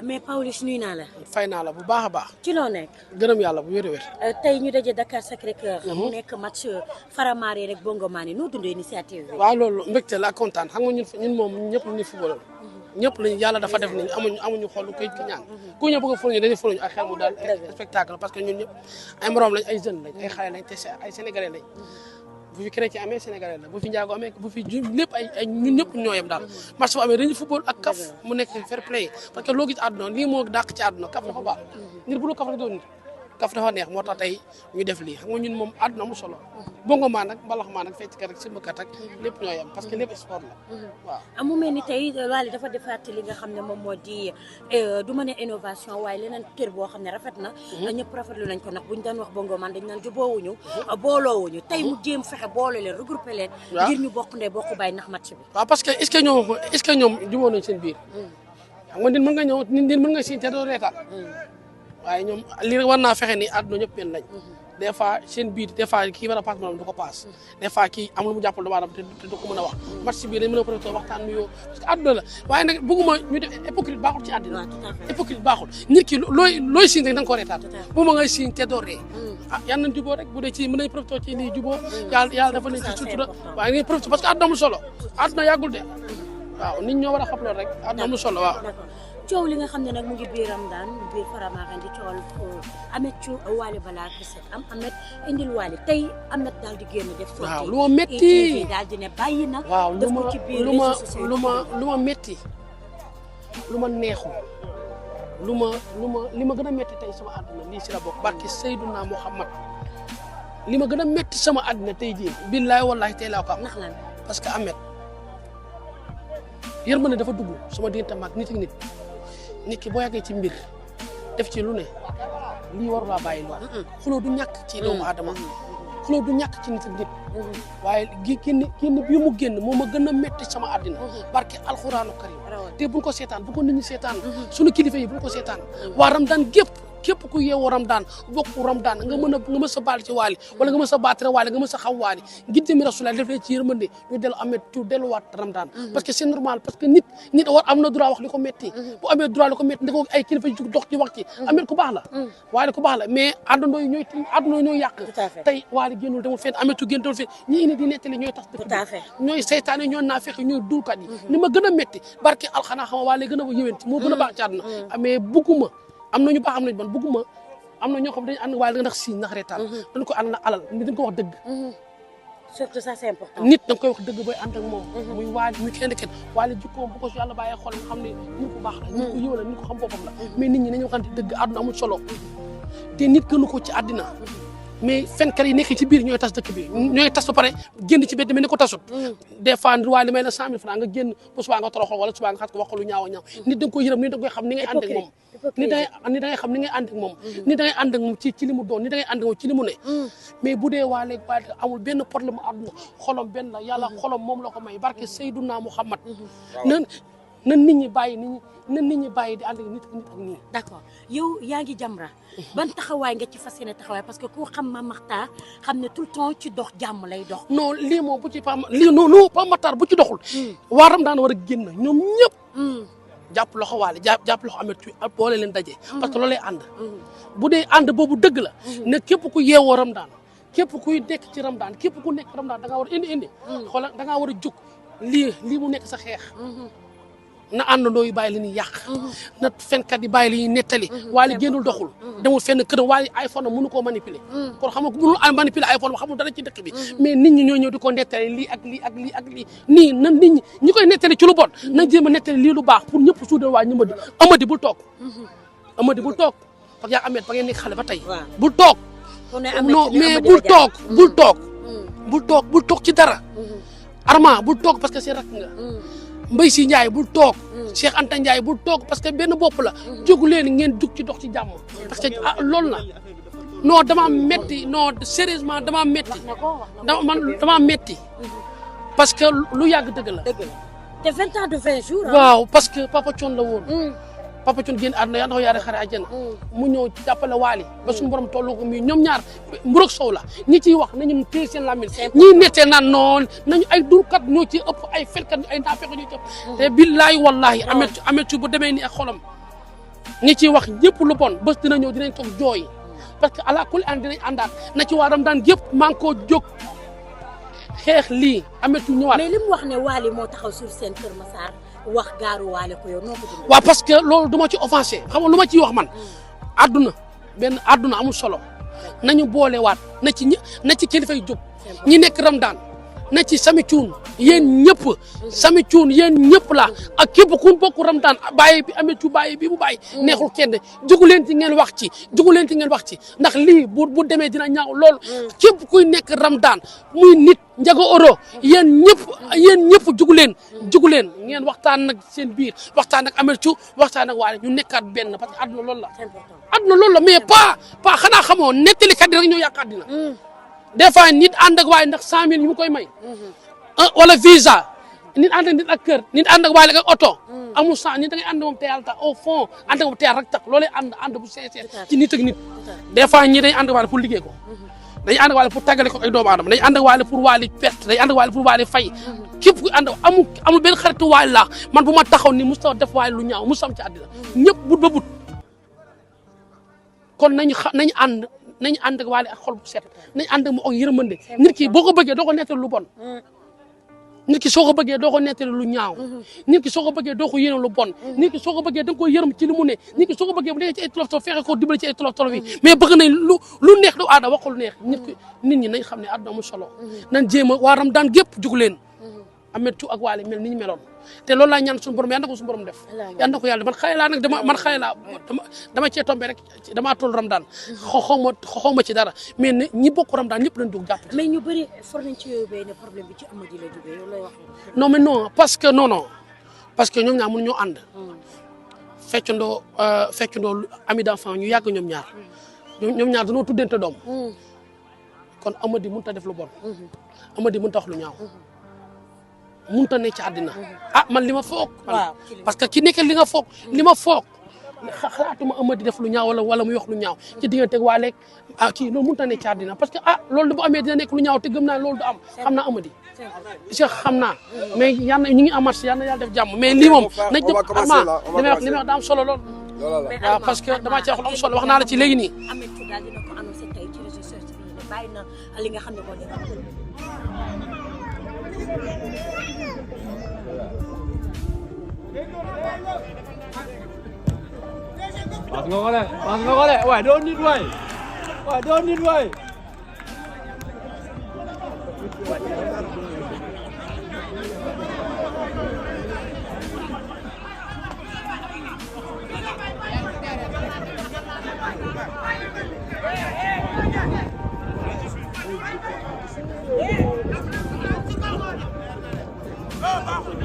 mais Pawlish nuyu naa la. fay naa la bu baax a baax. ci loo nekk. gërëm yàlla bu wér a wér. tey ñu daje Dakar Sacré-Cœur. mu nekk match Faramare rek Bongo Mané noo dundee initiative bi. waaw loolu mbégte la ak kontaan xam nga ñun moom ñëpp ñu football ñëpp lañu yàlla dafa def ni amuñu xol kayit ki ñaan ku ñëw bëgg a fóoñu dañuy fóoñu ak xel mu daal spectacle parce que ñun ñëpp ay morom lañ ay jeunes lañ ay xale lañ te ay sénégalais lañ bu fi chrétien amee sénégalais la bu fi njaago amee bu fi lépp ay ñun ñëpp ñoo yem daal match bu amee dañuy football ak kaf mu nekk fair play parce que loo gis àdduna lii moo dàq ci àdduna kaf dafa baax nit bu dul kaf la doon nit kaf dafa neex moo tax tey ñu def lii xam nga ñun moom àdduna mu solo bongo maa nag mbalax maa nag fecc kat ak simbakat ak lépp ñoo yem parce que lépp sport la waaw mu mel ni tey Wally dafa defaat li nga xam ne moom moo di du ma ne innovation waaye leneen kër boo xam ne rafet na ñëpp rafetlu nañ ko nag buñ daan wax bongo man dañ naan juboowuñu booloowuñu tey mu jéem fexe boole leen regroupé leen ngir ñu bokk ndey bokk bàyyi ndax match bi waaw parce que est-ce que ñoom juboo nañ seen biir xam nga nit mën nga ñëw nit mën nga siñ te doo reetaan waaye ñoom li war naa fexe ni àdduna ñëpp benn lañ des fois seen biir des fois kii war a paas moom du ko paas des fois kii am lu mu jàppal doomu aadama te du ko mën a wax match bi dañ mën a profité waxtaan nuyoo parce que àdduna la waaye nag bëgguma ñu def hypocrite baaxul ci àddina hypocrite baaxul nit ki looy siñ rek da nga ko reetaan bu ma ngay siñ te doo ree yal nañ juboo rek bu dee ci mën nañ profité ci lii juboo yàlla dafa leen ci sutura waaye ngay profité parce que àdduna amul solo àdduna yàggul de waaw nit ñoo war a xam loolu rek àdduna amul solo waaw coow li nga xam ne nag mu ngi biir Ramadan biir Faramare di coowal Ameth ci Wally balaa gisee Ameth indil Wally tey Ameth daal di génn def. waaw lu ma métti daal di ne bàyyi na. waaw def ko ci biir lu ma métti lu ma neexul li ma gën a métti tey sama àdduna lii si la bokk barki Seydouna Muhammad li ma gën a métti sama àdduna tey jii billaay wallahi tey laa ko am. ndax lan parce que Ameth yërmande dafa dugg sama diggante mag nit ak nit ki boo yàggee ci mbir def ci lu ne lii waru laa bàyyi lool xuloo du ñàkk ci doomu aadama xuloo du ñàkk ci nit ak nit waaye génn bii mu génn moo ma gën a métti sama àddina barke alxuraanu karim te buñ ko seetaan bu ko nit ñi seetaan suñu kilifa yi buñ ko seetaan waa Ramadan képp ku yeewoo Ramadan bokku Ramadan nga mën sa baal ci Wally wala nga mën sa baatare Wally nga mën sa xam Wally ngir jëmi Rasulullah def leen ci yërmande ñu dellu Ameth tu delluwaat Ramadan parce que c'est normal parce que nit war am na droit wax li ko metti bu amee droit li ko metti ndeko ay kilifa yu dox ci wax ci Ameth ku baax la Wally ku baax la mais àndandoo yi ñooy yàq tey Wally génnul demul fenn Ameth tu génn demul fenn ñi indi di nettali ñooy tax dëkk ñooy seytaane ñooy naafeq ñooy dulkat yi li ma gën a metti barke alxanaa xam Wally gën a yëwén moo gën a baax ci àdduna mais bugguma am na ñu baax am nañu ban bëgguma am na ñoo xam dañu ànd waaye da nga ndax siiñ ndax reetaan dañ ko ànd na alal nit dañ ko wax dëgg surtout ça c'est important nit da nga koy wax dëgg booy ànd ak moom muy Wally muy kenn Wally jikkoom bu ko yàlla bàyyee xol nga xam ne nit ku baax la nit ku yiw la nit ko xam boppam la mais nit ñi nañu waxante dëgg àdduna amul solo te nit gënu ko ci àddina mais fenkat yi nekk ci biir ñooy tas dëkk bi ñooy tas ba pare génn ci bedd mel ni ko tasut des fois Wally may la 100 000 francs nga génn bu subaa nga toroxal wala subaa nga xas ko wax ko lu ñaaw a ñaaw nit da nga koy yërëm nit da nga koy xam ni ngay ànd ak moom nit da ngay xam ni ngay ànd ak moom nit da ngay ànd ak moom ci li mu doon nit da ngay ànd ak moom ci li mu ne mais bu dee Wally amul benn problème àdduna xolom benn la yàlla xolom moom la ko may barke Seydouna Muhammad na nit ñi bàyyi di ànd ak nit ak nii. d'accord yow yaa ngi Jamra ban taxawaay nga ci fas yéene taxawaay parce que ku xam Mame Makhtar xam ne tout le temps ci dox jàmm lay dox. non lii moom bu ci Mame Makhtar bu ci doxul. waa Ramadan war a génn ñoom ñëpp. jàpp loxo Wally jàpp loxo Ameth tu boole leen daje. parce que loolu lay ànd. bu dee ànd boobu dëgg la. ne képp ku yeewoo Ramadan képp kuy nekk ci Ramadan képp ku nekk Ramadan da ngaa war a indi. xoolal da ngaa war a jóg lii mu nekk sa xeex. na àndandoo yi bàyyi li ñuy yàq na fenkat yi bàyyi li ñuy nettali Wally génnul doxul demul fenn këram Wally iPhone mënu koo manipuler kon xam nga mënul manipuler iPhone ba xamul dara ci dëkk bi mais nit ñi ñoo ñëw di ko nettali lii ak lii nii nan nit ñi koy nettali ci lu bon na jéem a nettali lii lu baax pour ñëpp suudal waa ñëmadi Amady bul toog parce que yaa Ameth ba ngeen nekk xale ba tey bul toog non mais bul toog ci dara Arma bul toog parce que c'est rak nga Mbaye Sy Ndiaye bul toog Cheikh Anta Ndiaye bul toog parce que benn bopp la jógu leen ngeen jug ci dox ci jàmm parce que loolu la non dama metti non sérieusement dama metti parce que lu yàgg dëgg la. te 20 ans de 20 jours. waaw parce que Papa Thione la woon. Papa Thione génn àdduna yàlla na ko yaare xare àjjana mu ñëw jàppale Wally ba suñu borom tollu ko mi ñoom ñaar mburok sow la ñi ciy wax nañu téye seen lamine ñiy nettee naan noonu nañu ay durkat ñoo ci ëpp ay felkat ay naafeq ñoo ci ëpp te billahi wallahi Ameth bu demee ni ak xolam ñi ciy wax ñëpp lu bon bés dina ñëw dinañ toog jooy parce que ala kulli an dinañ àndaat na ci waa Ramadan yëpp maa ngi koo jóg xeex lii ametu ñëwaat. mais li mu wax ne Wally moo taxaw sur seen Kër Massar wax gaaru Wally ko yow noo ko dundee. waaw parce que loolu du ma ci offensé xam nga lu ma ciy wax man. àdduna amul solo nañu boolewaat na ci kilifa yi jóg ñi nekk Ramadan na ci Samy Thioune yéen ñëpp Samy Thioune yéen ñëpp la ak képp ku bokk Ramadan bàyyi bi amee ci bàyyi bi bu bàyyi neexul kenn jugu leen ci ngeen wax ci ndax lii bu demee dina ñaaw lool képp kuy nekk Ramadan muy nit Ndiago Euro yéen ñëpp jugu leen ngeen waxtaan nag seen biir waxtaan ak Ameth waxtaan ak Wally ñu nekkaat benn parce que àdduna loolu la mais pas xanaa xamoo nettalikat yi rek ñoo yàq àddina des fois nit ànd ak Wally ndax 100 000 ñu koy may wala visa nit ànd ak nit ak kër nit ànd ak Wally ak oto amul sang nit da ngay ànd moom te yàlla tax au fond ànd ak moom te yàlla rek tax loolee ànd bu sincère ci nit ak nit des fois ñi dañ ànd ak Wally pour liggéey ko dañuy ànd ak Wally pour tàggale ko ay doomu aadama dañuy ànd ak Wally pour Wally perte dañuy ànd ak Wally pour Wally fay képp ku ànd amul benn xaritu Wally la man bu ma taxaw ni Moustapha def Wally lu ñaaw Moustapha ci àddina ñëpp but ba but kon nañu ànd ak Wally ak xol bu set nañu ànd ak mu ak yërmande nit ki boo ko bëggee doo ko nettali lu bon nit ki soo ko bëggee doo ko nettali lu ñaaw nit ki soo ko bëggee doo ko yéene lu bon nit ki soo ko bëggee da nga koy yërëm ci li mu ne nit ki soo ko bëggee bu nekkee ci ay tolof tolof fexe ko dimbali ci ay tolof tolof yi mais bëgg nañ lu neex du aada wax lu neex nit ñi nañ xam ne àdduna amul solo nañ jéem a waa Ramadan gépp jug leen Ameth ak Wally mel ni ñu meloon te loolu laa ñaan suñu borom yal na ko suñu borom def yal na ko yàlla man xale laa nag dama cee tombé rek damaa toll Ramadan xaw ma ci dara mais ne ñi bokk Ramadan ñëpp lañ dugg jàpp mais ñu bëri for nañ ci yooyu ne problème bi ci Amady la jógee yow lay wax non mais non parce que ñoom ñaar mënu ñoo ànd feccandoo ami d'enfant ñu yàgg ñoom ñaar dañoo tuddante doom kon Amady mënut a def lu bon Amady mënut a wax lu ñaaw mënut a ne ci àddina man li ma foog parce que ki nekk li nga foog li ma foog xalaatuma Amady def lu ñaaw wala muy wax lu ñaaw ci diggante ak Wally kii loolu mënut a ne ci àddina parce que loolu bu amee dina nekk lu ñaaw te gëm naa loolu du am xam naa Amady Cheikh xam naa mais yal na ñu ngi amat si yal na yàlla def jàmm mais lii moom nañ dem li may wax da am solo lool waaw parce que damaa ci wax lu am solo wax naa la ci léegi nii Ameth daal dina ko annoncé tey ci réseaux sociaux yi bàyyi na li nga xam ne moo def Pas nga ko de waaye doo nit waay Oh,